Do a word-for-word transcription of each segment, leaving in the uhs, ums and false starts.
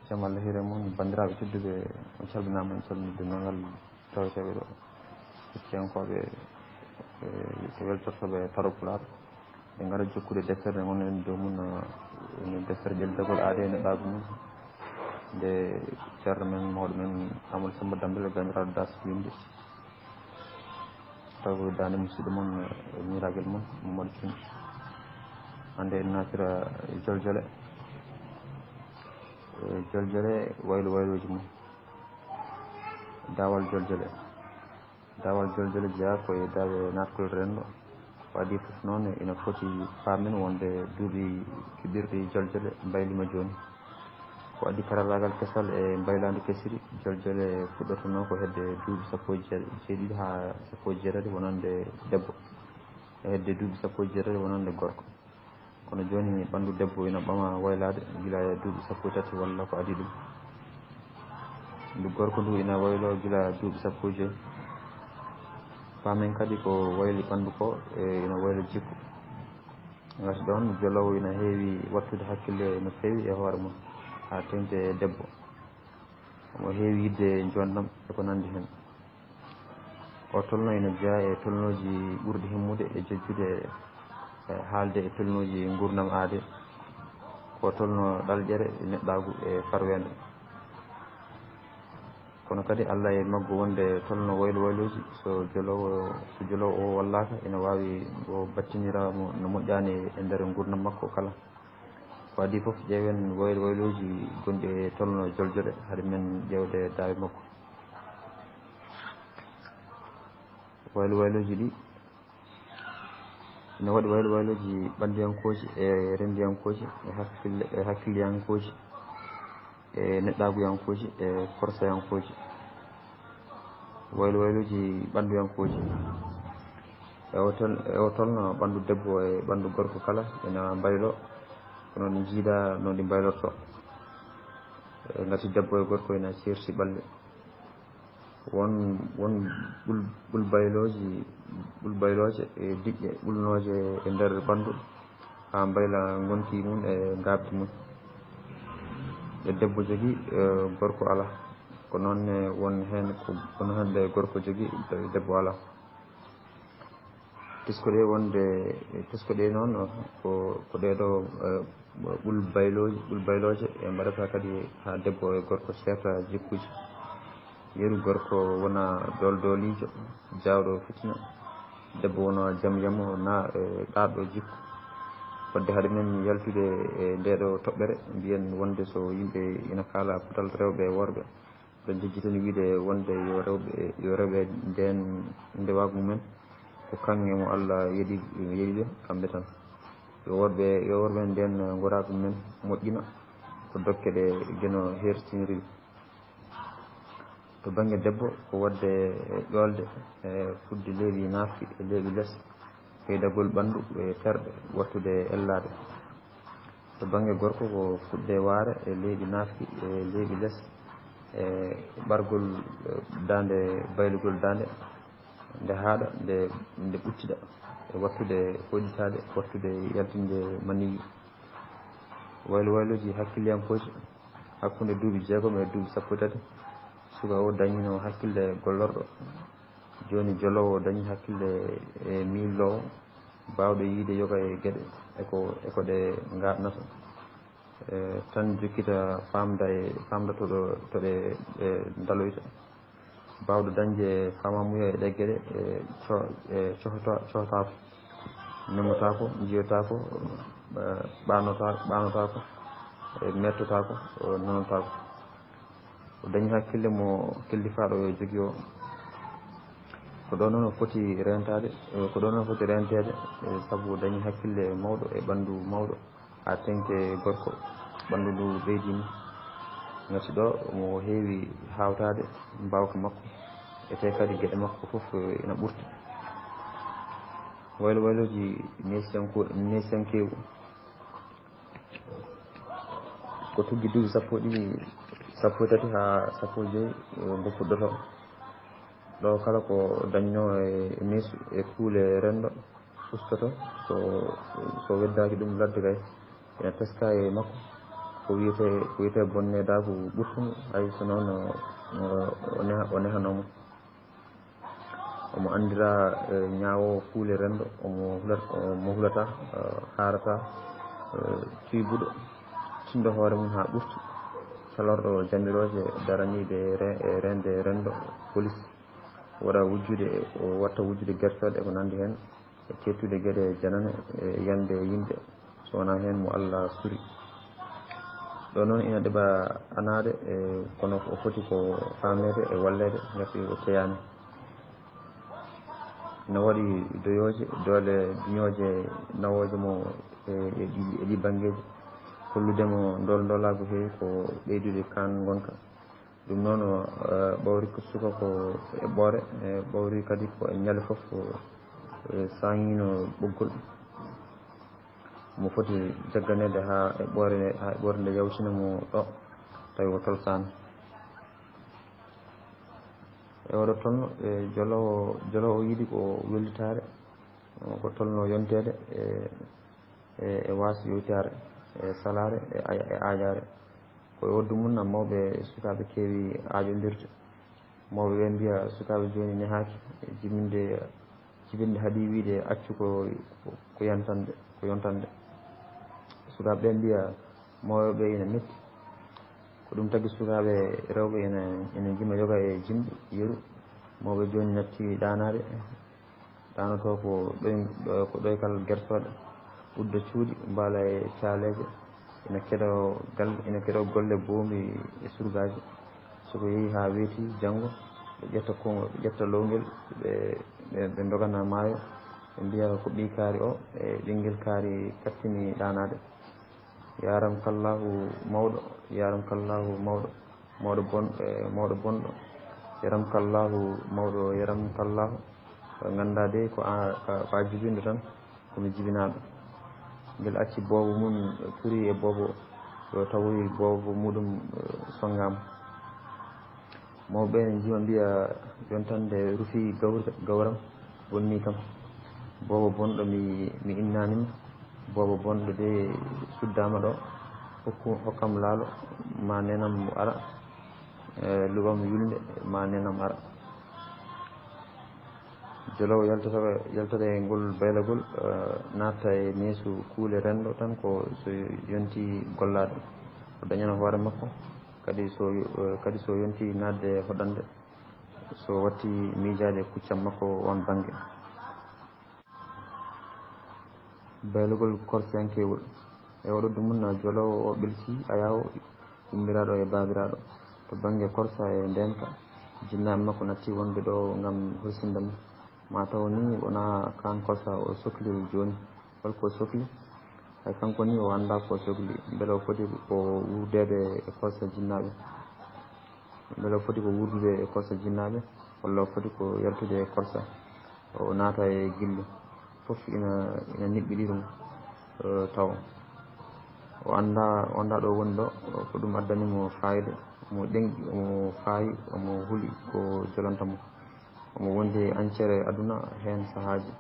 Jam Allah hiire mon, banndiraaɓe tedduɓe, on calminaama, en calminii denndaangal taweteeɓe ɗo, hettiyankooɓe, e, ko weltortooɓe Taro Pulaar. Ɓe ngara jokkude deftere nde ngonɗen dow mum, e, deftere ƴellitagol aade e neɗɗaagu mum, nde ceerno men, mawɗo men Amadou Samba Dambel, ganndiraaɗo Das windi. Tawi ko daande musidɗo mon, e, miiragel mon, Mamadou Thioune. Hannde en naatira e joljole. E, joljole waylo waylooji mum. Daawal joljole. Daawal joljole jeyaa ko e daawe naatgol renndo. Ko adii fof noon, ina foti paamen wonde duuɓi kiɓirɗi joljole mbayliima jooni. Ko adii karallaagal kesal e mbaylaandi kesiri, joljole fuɗɗotonoo ko hedde duuɓi sappo e jeeɗiɗi haa sappo e jeetati wonande debbo, e hedde duuɓi sappo e jeetati wonande gorko. Kono jooni, ɓanndu debbo ina ɓama waylaade gila e duuɓi sappo e tati walla ko adii ɗum. Ndu gorko ndu ina wayloo gila duuɓi sappo e joy. Paamen kadi ko wayli ɓanndu ko, e, ina wayla jikku. Ngati ɗoon, joloowo ina heewi wattude hakkille no feewi e hoore mum, haa teeŋti e debbo. Omo heewi yiɗde joonɗam e ko nanndi heen. O tolno ina jeyaa e tolnooji ɓurɗi himmude e jojjude, e haalde e tolnooji nguurndam aade. Ko tolno ɗalƴere e neɗɗaagu e farweende. Kono kadi, Alla e maggu wonde tolno waylo waylooji, so joloowo, so joloowo o wallaaka, ina waawi o battinira mo no moƴƴaani e nder nguurndam makko kala. Ko adii fof, ƴeewen waylo waylooji gonɗi e tolno joljole, hade men ƴeewde daawe makko. Waylo waylooji ɗi ina waɗi waylo waylooji ɓanndiyankooji e renndiyankooji e hakkille, e hakkilliyankooji e neɗɗaaguyankooji e korsayankooji. Waylo waylooji ɓannduyankooji. E o tol-, e o tolno ɓanndu debbo e ɓanndu gorko kala ina mbayloo, kono ne njiidaa no ɗi mbaylortoo. E ngati debbo e gorko ina ceerti ɓalli. Won, won ɓul-, ɓul baylooji, ɓul baylooje e diƴƴe ɓulnooje e nder ɓanndu, haa mbayla ngonki mum e ngaaɓdi mum. Ɗe debbo jogii, e, gorko alaa. Ko noon ne won heen ko, won heen ɗe gorko jogii, ɗe debbo alaa. Tesko ɗe wonde, tesko ɗe noon ko, ko ɗee ɗo, eh, ɓul baylooji, ɓul baylooje ɗe mbaɗata kadi haa debbo e gorko seerta jikkuuji. Yeru gorko wona dooldooliijo, jaawɗo fitina. Debbo wona jam yamo na, eh, ɗaɗɗo jikku. Wadde hade men yaltude e ndee ɗo toɓɓere, mbiyen wonde so yimɓe ina kaala potal rewɓe e worɓe, ɓe njejjitani wiyde wonde yo rewɓe, yo rewɓe ndeen ndewaagu mumen ko kaŋŋe mo Alla yeɗi, yeɗi ɓe kamɓe tan. Yo worɓe, yo worɓe ndeen ngoraagu mumen moƴƴina ko dokke ɗe Geno heertiniri. To bannge debbo, ko waɗde ƴoolde, e fuɗde leeɓi naafki e leeɓi les, ɓeydagol ɓanndu e terɗe, wattude ellaade. To bannge gorko, ko fuɗde waare e leeɓi naafki e leeɓi les, e ɓargol, e daande, baylugol daande, nde haaɗa, nde, nde ɓuttida, e wattude hoɗitaade, wattude yaltinde maniyu. Waylo waylooji hakkilliyankooji, hakkunde duuɓi jeegom e duuɓi sappo e tati, suka o dañino hakkille gollorɗo. Jooni joloowo dañi hakkille e miilloowo, baawɗo yiyde yoga e geɗe, e ko, e ko ɗe ngaaɓnata. E, tan jokkita faamda e, faamda to ɗo, to ɗe, ɗe ndaloyta. Baawɗo dañde faamaamuya e ɗe geɗe, e, co-, e, cohota-, cohotaako, memotaako, njiyotaako, e, ɓaanota-, ɓaanotaako, e, mettotaako, o nanotaako. O dañi hakkille mo kellifaaɗo o jogii o. Ko ɗo noon o foti reentaade, e, ko ɗo noon o foti reenteede, e, sabu o dañi hakkille mawɗo e ɓanndu mawɗo, haa teŋti e gorko. Ɓanndu ndu ɓeydii mo. Ngati ɗo omo heewi haawtaade mbaawka makko, e tee kadi geɗe makko fof, e, ina ɓurti. Waylo waylooji neesiyanko-, neesiyankeewu. Ko tuggi duuɓi sappo e ɗiɗi, sappo e tati haa sappo e joy, eh, ngo fuɗɗoto. Ɗo kala ko dañnoo e neesu e kuule renndo ustoto, so, so weddaaki ɗum ladde kay, ina teska e makko. Ko wiyetee, ko wiyetee bonneedaagu ɓurtungu, hay so noon o, o, o neha-, o nehanoo mo. Omo anndiraa, eh, ñaawoowo kuule renndo, omo hulat-, omo hulata, eh, haarata, eh, tuybuɗo, tinndo hoore mum haa ɓurti, calorɗo jamirooje daraniiɗe re-, e reende renndo, polis, waɗa wujjude, o watta wujjude gertooɗe e ko nanndi heen, e teettude geɗe janane, e yande yimɓe, so wonaa heen mo Allah suri. Ɗo noon ina ɗeɓa anaade, e kono o foti ko faameede e walleede, ngati o ceyaani. Ina waɗi doyooje, doole duñooje nawooje mo e, e ɗi, e ɗi banngeeji, hollude mo ndool ndoolaagu heewi ko ɓeydude kaan ngonka. Ɗum noon, o, eh, ɓawri ko suka ko eɓɓoore, e ɓawri kadi ko e ñande fof, o, eh, saŋiino ɓoggol. Mo foti jagganeede haa eɓɓoore, haa eɓɓoore nde yawtina mo ɗo, tawi o tolsaani. E oɗo tolno, e jolowo, jolowo o yiɗi ko wellitaare, ko tolno yonteede e, e, e waas yowitaare, e salaare, e ay-, e aajaare. Ko e waddu mum na mawɓe e sukaaɓe keewi aajondirde. Mawɓe ɓe mbiya sukaaɓe jooni nehaaki, e jibinde, jibinde haɗi wiyde accu ko, ko yantande, ko yontande. Sukaaɓe ɓe mbiya mawɓe ɓe ina metti. Ko ɗum tagi sukaaɓe rewɓe ina, ina njima yoga e jimɗi yeru. Mawɓe jooni natti ɗaanaade. Ɗaanotoo ko ɗoy-, ko ɗoykal gertooɗe, udda cuuɗi, mbaala e caaleeje, ina keɗoo gal-, ina keɗoo golle boombi e surgaaji. So ko yehi haa weeti janngo, ɓe ƴetta kongo, ɓe ƴetta lowngel, ɓe, ɓe, ɓe ndogana maayo, ɓe mbiya ko ɓii kaari o e ɓinngel kaari kattini ɗaanaade. Yaramkallaahu mawɗo, yaramkallaahu mawɗo, mawɗo bon-, e, mawɗo bonɗo. Yaramkallaahu mawɗo, yaramkallaahu. Ko nganndaa de ko a, ko a, ko a jibinɗo tan, ko mi jibinaaɗo. Ngel acci boobo mum puri e boobo, o tawoyi boobo muɗum, e, sonngaama. Mawɓe ɓe ne njima mbiya, "Jooni tan nde rufi gawri-, gawram, bonni kam. Boobo bonɗo mi, mi innaani ma. Boobo bonɗo de suddaama ɗo. Hokku, hokkam laalo, ma nenam ara. Eh, luɓam yulnde, ma nenam ara." Jolowo yaltata, yaltata e ngol baylagol, eh, natta e neesu kuule renndo tan ko so yonti gollaaɗo. O dañana hoore makko. Kadi so, eh, kadi so yonti naatde hoɗande, so watti miijaade kuccam makko oon bannge. Baylugol korsiyankewol. E oɗo dumunna jolowo o ɓelti ayaawo, yummiraaɗo e baabiraaɗo. To bannge korsa e ndeenka, jinnaaɓe makko natti wonde ɗo ngam horsinde mo. Ma taw ni wonaa kaan korsa o sokli jooni. Hol ko sokli? Hay kanko ni o anndaa ko sokli. Mbele o foti ko wuurdeede e korsa jinnaaɓe? Mbele o foti ko wuurdude e korsa jinnaaɓe? Walla o foti ko yaltude e korsa? O naata e gilli. Fof ina, ina niɓɓiɗi ɗum, eh, taw. O anndaa, o anndaa ɗo woni ɗo, ko ɗum addani mo faayde. Omo ɗeŋƴi, omo faayi, omo huli ko jolanta mo. Omo wondi e ancere aduna heen sahaaji.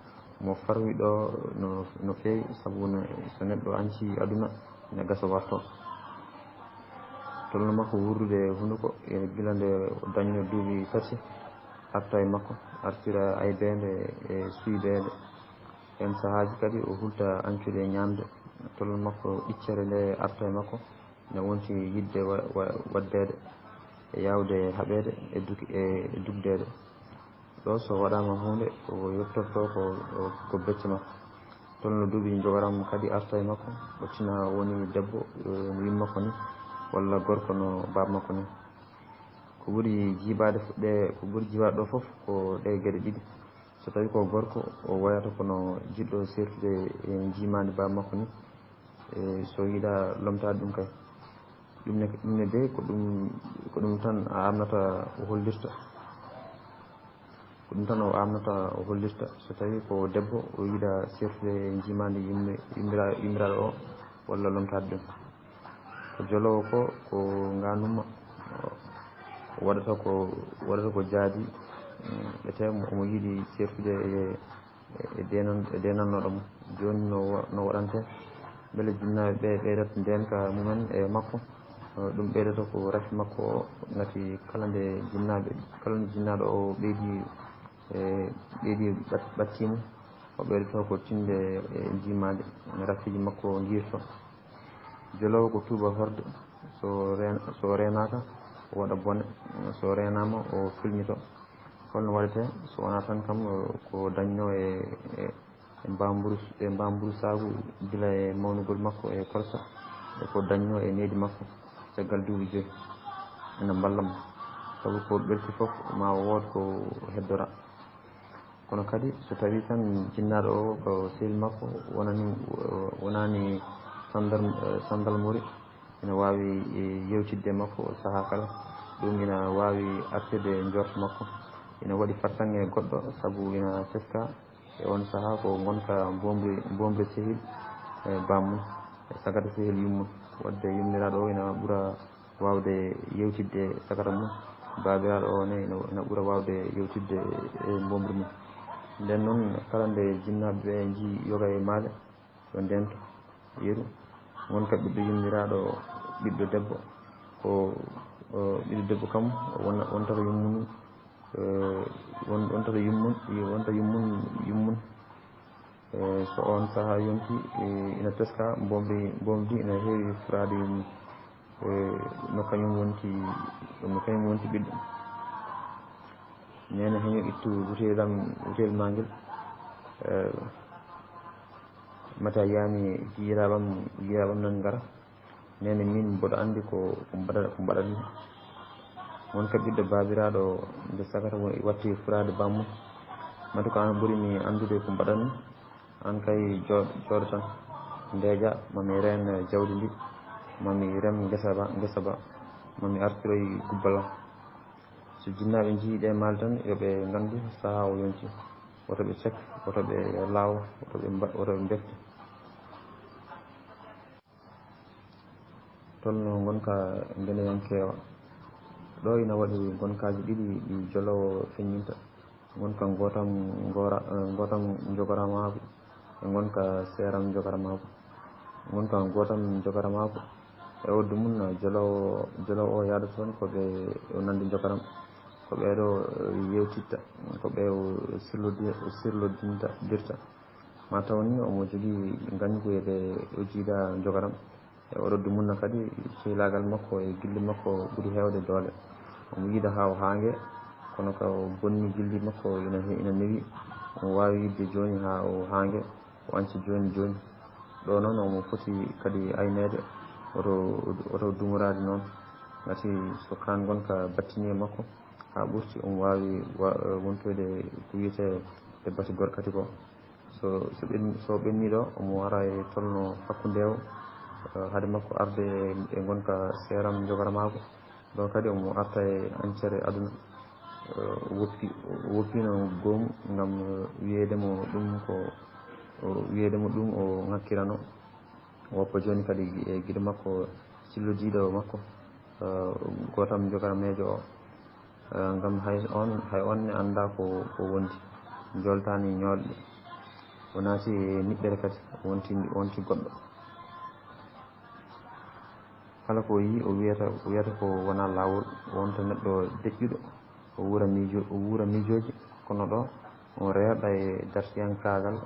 Omo farwi ɗo no, no feewi, sabu no, so neɗɗo anci aduna, ina gasa warto. Tolno makko wuurdude e hunuko, e gila nde o dañno duuɓi tati, arta e makko, artira aybeende e suybeende. Heen sahaaji kadi o hulta ancude e ñaamde. Tolno makko ɗiccere nde arta e makko, ina wonti yiɗde wa-, wa-, waɗdeede, e yaawde haɓeede, e duk-, e, e dugdeede. Ɗo so waɗaama huunde, ko yottortoo ko, ko becce makko. Tolno duuɓi njogoram kadi arta e makko, o tina woni debbo, eh, no yumma makko ni, walla gorko no baaba makko ni. Ko ɓuri jiibaade f-, ɗe, ko ɓuri jiibaade ɗo fof ko ɗe geɗe ɗiɗi. So tawii ko gorko, o wayata kono jiɗɗo seertude e njiimaandi baaba makko ni, e so yiɗa lomtaade ɗum kay. Ɗum ne, ɗum ne de ko ɗum, ko ɗum tan a amnata o hollirta. Ko ɗum tan o amnata o hollirta. So tawii ko debbo, o yiɗa seertude e njiimaandi yummi-, yummira-, yummiraaɗo o walla lomtaade ɗum. Ko jolowo ko, ko ngaanumma, o waɗata ko, waɗata ko jaadi, mm, ɓe tawi mo, omo yiɗi seertude e, e deenan-, e deenannooɗo mo. Jooni no wa-, no waɗante? Mbele jinnaaɓe ɓe ɓeydata ndeenka mumen e makko. Ɗum ɓeydata ko rafi makko o, ngati kala nde jinnaaɓe, kala nde jinnaaɗo o ɓeydi, e ɓeydi ɓat-, ɓattiimo, o ɓeydata ko tinde e jiimaade, rafiiji makko ngiirto. Joloowo ko tuuba horde, so reen-, so reenaaka, o waɗa bone, so reenaama, o filñito. Holno waɗetee? So wonaa tan kam, ko dañnoo e, e, e mbamburu, e mbamburusaagu gila e mawnugol makko e Korsa, e ko dañnoo e nehdi makko caggal duuɓi joyi, ina mballa mo. Sabu ko ɓelti fof, ma wood ko heddora. Kono kadi, so tawii tan jinnaaɗo o ko sehil makko, wonani, wonaani sandar-, sandalmori, ina waawi, e, yewtidde e makko sahaa kala. Ɗum ina waawi artirde e njoorto makko. Ina waɗi fartaŋŋe goɗɗo, sabu ina teska e oon sahaa ko ngonka mboomri, mboomri sehil e bammum, e sagata sehil yummum. Waɗde yummiraaɗo o ina ɓura waawde yewtidde e sagata mum, baabiraaɗo o ne ina, ina ɓura waawde yewtidde e mboomri mum. Nden noon, kala nde jinnaaɓe ɓe njii yoga e maale, yo ndento yeru. Wonka ɓiɗɗo yummiraaɗo ɓiɗɗo debbo, ko, o, ɓiɗɗo debbo kam, won-, wontata yummum, e, won-, wontata yummum, wontata yummum, yummum. E, so oon sahaa yonti, e, ina teska, mboomri, mboomri ina heewi furaade yummum. E, no kañum wonti, no kañum wonti ɓiɗɗo. Neene heño ittu butel am, butel maa ngel. E, mata yaani jiyiraaɓam, jiyiraaɓam nan ngara. Neene min mboɗo anndi ko, ko mbaɗa-, ko mbaɗatmi. Wonka ɓiɗɗo baabiraaɗo nde sagata woni watti furaade bammum. Mata ko aan ɓuri mi anndude ko mbaɗatmi. Aan kay jooɗ-, jooɗo tan. Ndeeƴa, ma mi reen jawdi ndi. Ma mi rem ngesa ba, ngesa ba. Ma mi artiroy kubbal am. So jinnaaɓe njii ɗe maale tan, yo ɓe nganndu sahaa o yonti. Woto ɓe cek, woto ɓe laawo, woto ɓe mba-, woto ɓe mbekte. Tolno ngonka ngeneyankeewa. Ɗo ina waɗi ngonkaaji ɗiɗi ɗi joloowo feññinta. Ngonka ngootam ngora-, eh, ngootam njogoramaagu e ngonka seeram njogoramaagu. Ngonka ngootam njogoramaagu, e oddu mum, joloowo, joloowo o yaada toon ko ɓe o nandi njogoram. Ko ɓeeɗo, eh, yewtitta, ko ɓe o sirlodi-, sirlodinta, dirta. Ma taw ni omo jogii ngañgu e ɓe o jiida njogoram. E oɗo dumunna kadi, sehlaagal makko e gilli makko ɓuri heewde doole. Omo yiida haa o haange, kono ka o bonni gilli makko ina he-, ina newi. Omo waawi yiɗde jooni haa o haange, o anca jooni jooni. Ɗo noon omo foti kadi ayneede, oto, oto dumoraade noon. Ngati so kaan ngonka battini e makko haa ɓurti, omo waawi wa-, wontoyde ko wiyetee e bati gorkati ko. So, so ɓen-, so ɓenni ɗo, omo wara e tolno hakkunde o, eh, hade makko arde e, e ngonka seeram njogoramaagu. Ɗon kadi omo arta e añcere aduna. Eh, woppi, woppino goomu ngam, eh, wiyeede mo ɗum ko, o wiyeede mo ɗum o ŋakkirano. Woppa jooni kadi e giɗo makko, sillodiiɗo makko, eh, gootam njogarameejo o. Eh, ngam hay on, hay on ne anndaa ko, ko wondi. Joltaani ñoolɗe. O naati e niɓɓere kadi, o wonti, o wonti goɗɗo. Kala ko o yii, o wiyata, o wiyata ko wonaa laawol, o wonta neɗɗo deƴƴuɗo, o wuura miijo-, o wuura miijooji, kono ɗo, o reeɗa e dartiyankaagal,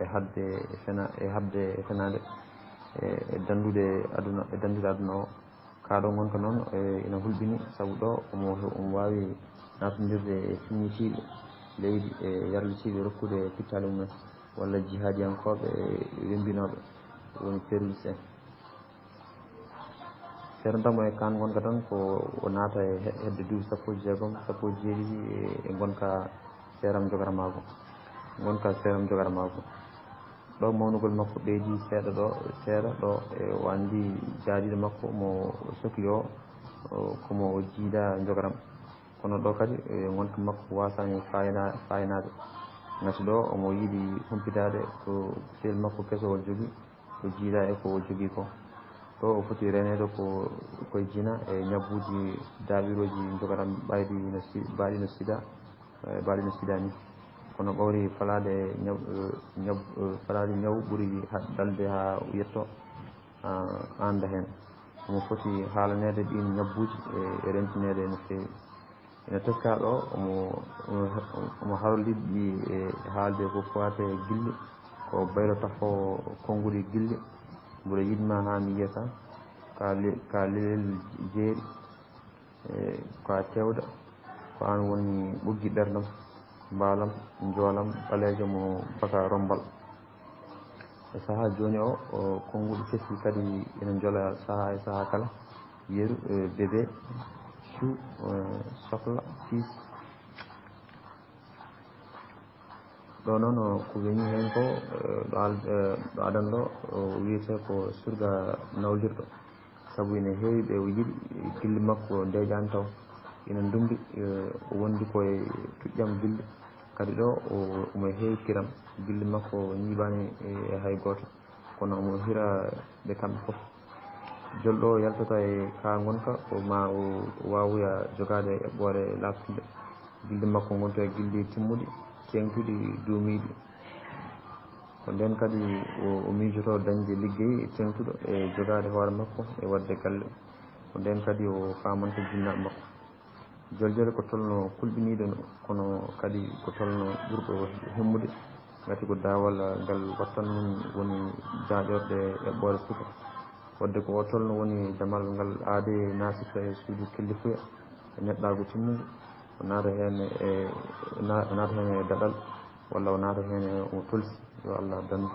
e haɓde e fena-, e haɓde e fenaande, e, e danndude aduna, e danndude aduna o. Kaa ɗo ngonka noon, e, ina hulɓini, sabu ɗo omo, omo waawi naatondirde e siññitiiɓe leydi, e yarlitiiɓe rokkude pittaali mumen, walla jihaadiyankooɓe e wemmbinooɓe, woni terroriste en. Seeɗa tan mo e kaan ngonka tan ko o naata e he-, hedde duuɓi sappo e jeegom, sappo e jeeɗiɗi e, e ngonka seeram jogaramaagu. Ngonka seeram jogaramaagu. Ɗo mawnugol makko ɓeydi seeɗa ɗo, seeɗa ɗo, e o anndi jaadiiɗo makko mo sokli o, o, ko mo o jiida njogaram. Kono ɗo kadi, e, ngonka makko waasaani faayna-, faaynaade. Ngati ɗo omo yiɗi humpidaade ko sehil makko keso o jogii, ko jiida e ko o jogii ko. Ɗo o foti reeneede ko, ko e jina e ñabbuuji daaɓirooji njogaram ɓayɗi no si-, mbaɗi no sida. E, mbaɗi no sida ni. Kono ɓawri falaade ñaw, e, ñaw, e, falaade ñaw ɓuri ha-, dalde haa yetto. a-, annda heen. Omo foti haalaneede ɗiin ñabbuuji e, e rentineede no feewi. Ina teskaa ɗo, omo, omo, omo harolliɗi e haalde ko faati e gilli, ko baylo tafo konnguɗi gilli. Mboɗo yiɗma haa mi yiyata ka le-, ka lelel jeeri, e ko a tewɗo, ko aan woni ɓoggi ɓerndam, mbaalam, njoolam, ɓaleejo mo baka rommbal. E sahaa jooni o, o konnguɗi kesi kadi ina njola sahaa e sahaa kala. Yeru, e, bébé, chou, e, sokla, fils. Ɗo noon, o, ko weñi heen ko, e, ɗo al-, e, ɗo adan ɗo, o wiyetee ko surga nawlirɗo. Sabu ina heewi ɓe o yiɗi gilli makko ndeeƴaani taw. Ina ndummbi, e, o wondi ko e tuƴƴam gilli. Kadi ɗo, o, omo heewi kiram. Gilli makko ñiiɓaani e hay gooto. Kono omo hira ɓe kamɓe fof. Jolɗo o yaltata e kaa ngonka, ko ma o, o waawuya jogaade eɓɓoore laaɓtunde. Gilli makko ngonta e gilli timmuɗi, teeŋtuɗi, duumiiɗi. Ko ndeen kadi o, o miijotoo dañde liggey teeŋtuɗo e jogaade hoore makko e waɗde galle. Ko ndeen kadi o faamanta jinnaaɓe makko. Joljole ko tolno kulɓiniiɗo, kono kadi ko tolno ɓurɗo himmude, ngati ko daawal ngal wattan mum woni jaaƴorde eɓɓoore suka. Wadde ko o tolno woni damal ngal aadee naasirta e suudu kellifuya e neɗɗaagu timmungu, o naata heen e, na-, o naata heen e daɗal, walla o naata heen e omo tolsi, yo Allah dandu.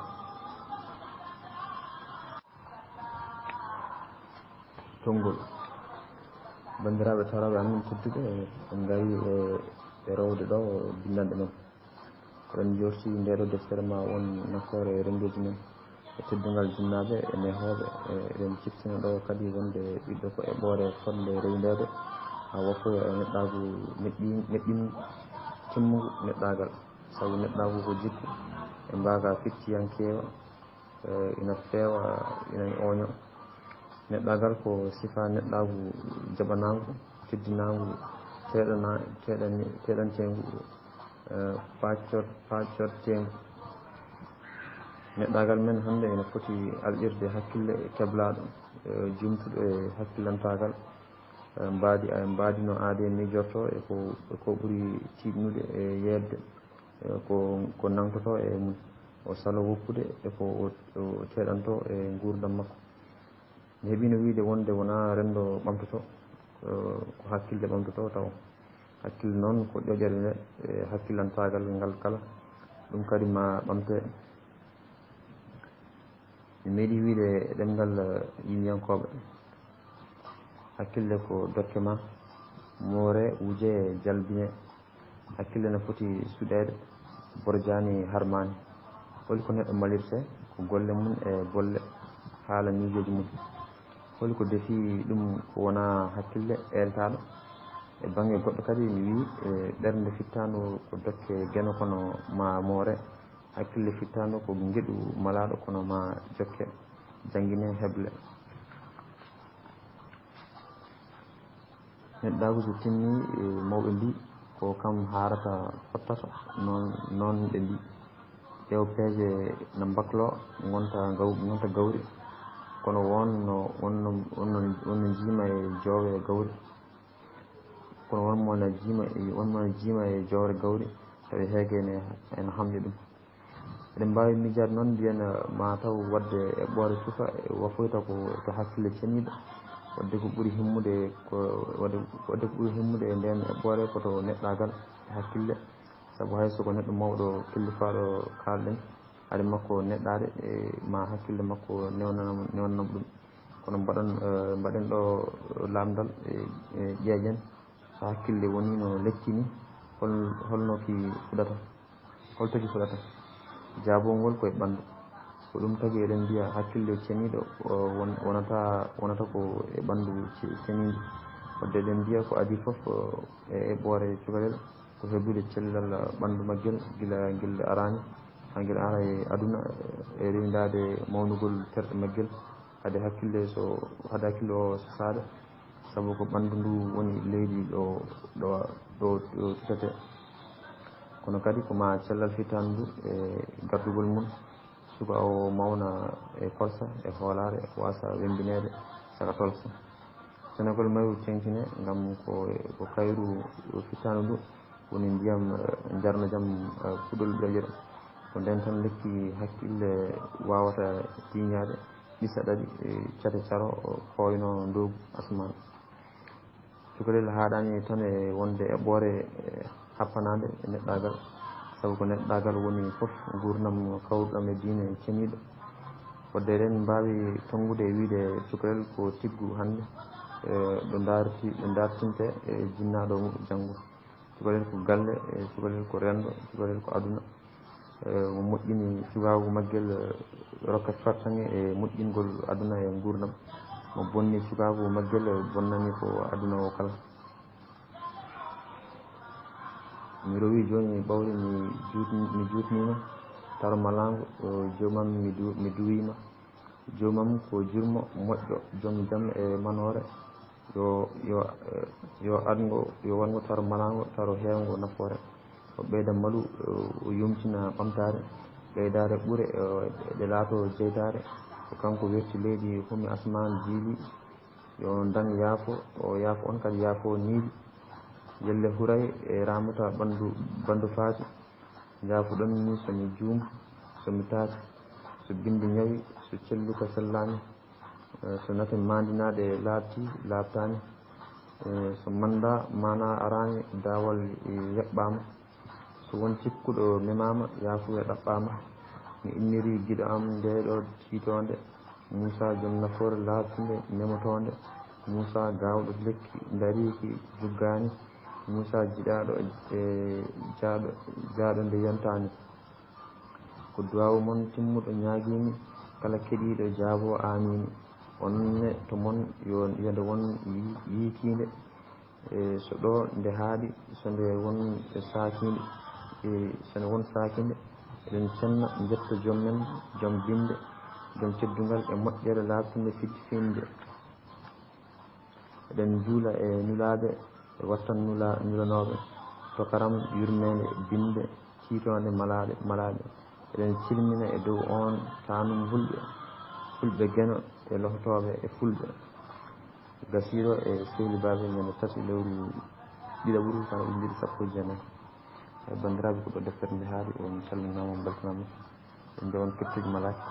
Tonngol. Banndiraaɓe taaraaɓe amen tedduɓe, en ngarii e, e rowde ɗo binndanɗe men. Eɗen njoorti ndeeɗo deftere ma won nafoore e renndooji men, e teddungal jinnaaɓe e nehooɓe. E, eɗen ciftina ɗo kadi wonde ɓiɗɗo ko eɓɓoore fotnde rewndeede, haa wafoya e neɗɗaagu neɗɗi-, neɗɗin timmungu neɗɗaagal. Sabu neɗɗaagu ko jikku e mbaaka fecciyankeewa, e, ina feewa, ina ooño. Neɗɗaagal ko sifa neɗɗaagu jaɓanaangu, teddinaangu, teeɗana-, teeɗani-, teeɗanteengu, e, paacor-, paacorteengu. Neɗɗaagal men hannde ina foti alɗirde hakkille keblaaɗo, e, juumtuɗo e hakkillantaagal, e, mbaadi, e, mbaadi no aadee miijortoo e ko, e ko ɓuri tiiɗnude e yeeɓde, e, ko, ko nangtotoo e mum. O salo woppude e ko o, o teeɗantoo e nguurndam makko. Mi heɓiino wiyde wonde wonaa renndo ɓamtotoo, e, ko hakkille ɓamtotoo taw. Hakkille noon ko ƴoƴere nde, e, hakkillantaagal ngal kala, ɗum kadi ma ɓamte. Mi meeɗii wiyde e ɗemngal, e, yimiyankooɓe, hakkille ko dokke ma, mooree, wujee, jalbinee. Hakkille no foti suɗeede, borjaani, harmaani. Holi ko neɗɗo malirtee? Ko golle mum e golle, haala miijooji mum. Holi ko defi ɗum ko wonaa hakkille eeltaaɗo? E bannge goɗɗo kadi, mi wiyi, e, ɓernde fittaandu ko dokke geno kono ma mooree. Hakkille fittaandu ko ngeɗu malaaɗo kono ma jokke, janngine, heble. Neɗɗaagu so timmii, e, mawɓe mbii, ko kam haarata fottata, noon, noon ɓe mbii. Ƴeew peeje na mbakloo, ngonta gaw-, ngonta gawri, kono won no, won no, won no, won no njiima e joowe gawri. Kono won mo na jiima, won mo na jiima e jowre gawri, tawi heege ene, ene hamƴa ɗum. Eɗen mbaawi miijaade noon, mbiyen, ma taw waɗde eɓɓoore suka e wafoyta ko to hakkille ceniiɗo. Waɗde ko ɓuri himmude ko, waɗde, waɗde ko ɓuri himmude e ndeen eɓɓoore ko to neɗɗaagal e hakkille. Sabu hay so ko neɗɗo mawɗo kellifaaɗo kaalɗen, hade makko neɗɗaade, e ma hakkille makko newnanam, newnanam ɗum. Kono mbaɗon, eh, mbaɗen ɗo laamndal, e, e ƴeeƴen so hakkille wonii no lecci ni, hol-, holno ki fuɗata? Hol to ki fuɗata? Jaabongol ko e ɓanndu. Ko ɗum tagi eɗen mbiya hakkille ceniiɗo, o, won-, wonata, wonata ko e ɓanndu ce-, ceniindu. Wadde eɗen mbiya ko adii fof, o, e eɓɓoore cukalel, ko heddude cellal ɓanndu maggel gila ngel araani, haa ngel ara e aduna, e rewndaade mawnugol terɗe maggel. Hade hakkille so, hade hakkille o so saɗa, sabu ko ɓanndu ndu woni leydi ɗo, ɗo, ɗo, ɗo tutatee. Kono kadi ko ma cellal fittaandu ndu e gardugol mum. Suka o mawna e korsa, e hoolaare, waasa wembineede saka tolsa. Senegol mayru teŋtine, ngam ko, ko kayru fittaandu ndu, woni ndiyam, eh, njarnajam, eh, puɗol ƴoƴre. Ko ndeen tan lekki hakkille waawata tiiñaade, ɗisa ɗaɗi, eh, cate caro, o kooyno ndogu asmaan. Cukalel haaɗaani tan e wonde eɓɓoore, eh, happanaande e neɗɗaagal, sabu ko neɗɗaagal woni fof, nguurndam kawruɗam e diine ceniiɗo. Wadde eɗen mbaawi tonngude e wiyde cukalel ko tiggu hannde, eh, ɗo daarti-, ɗo daartinte e jinnaaɗo janngo. Cukalel ko galle, eh, cukalel ko renndo, cukalel ko aduna. Eh, mo moƴƴini cukaagu maggel, eh, rokkat fartaŋŋe e moƴƴingol aduna e nguurndam. Mo bonni cukaagu maggel, eh, bonnani ko aduna o kala. Mi rowi jooni ɓawri, mi juut-, mi juutniima taro malaango, eh, joomam mi du-, mi duwiima. Joomam ko jurmo moƴƴo, joom jam e manoore. Yo, yo, eh, yo adngo, yo waɗngo taro malaango, taro heewngo nafoore. O ɓeyda malu, eh, o yumtina ɓamtaare, ɓeydaare ɓure, eh, ɗe laato jeytaare. Ko kanko werti leydi, humi asmaan jiili. Yo on daŋ yaafo, o yaafo on kadi yaafo niili. Jelle huray e raamata ɓanndu, ɓanndu faati. Njaafuɗon mi so mi juum, so mi taati, so binndi ñawi, so celluka sellaani, eh, so nate maandinaaɗe laaɓti, laaɓtaani, eh, so mannda maana araani, daawal, eh, yaɓɓaama. So won cikkuɗo memaama, yaafuya ɗaɓɓaama. Mi inniri giɗo am ndeeɗo tiitoonde, Muusaa joom nafoore laaɓtunde, memotoonde. Muusaa gaawɗo lekki ndariiki juggaani. Muusaa jiɗaaɗo e jaaɗo, jaaɗo nde yontaani. Ko duwaawu mon timmuɗo ñaagiimi, kala keɗiiɗo jaabo aamiin. On ne to mon yo, yo nde won yi-, yiikiinde. E so ɗo nde haaɗi, so nde won e saakiinde, e so nde won saakiinde, eɗen cenna, njetta joom men, joom binnde, joom teddungal e moƴƴere laaɓtunde fidde fiinde. Eɗen njuula e nulaaɓe, e wattan nula-, nulanooɓe, tokaram, yurmeende, binnde, tiitoonde malaaɗe, malaaɓe. Eɗen cilmina e dow oon taanum hulɓe, hulɓe Geno e lohotooɓe e fulɓe. Gasiiro e Sehli Baabe ñande tati lewru ɗiɗaɓuru, tan ujunere sappo e jeenayi. E banndiraaɓe, ko ɗo deftere nde haaɗi, on calminaama, on mbeltanaama. En ndewan kettuji malaaki.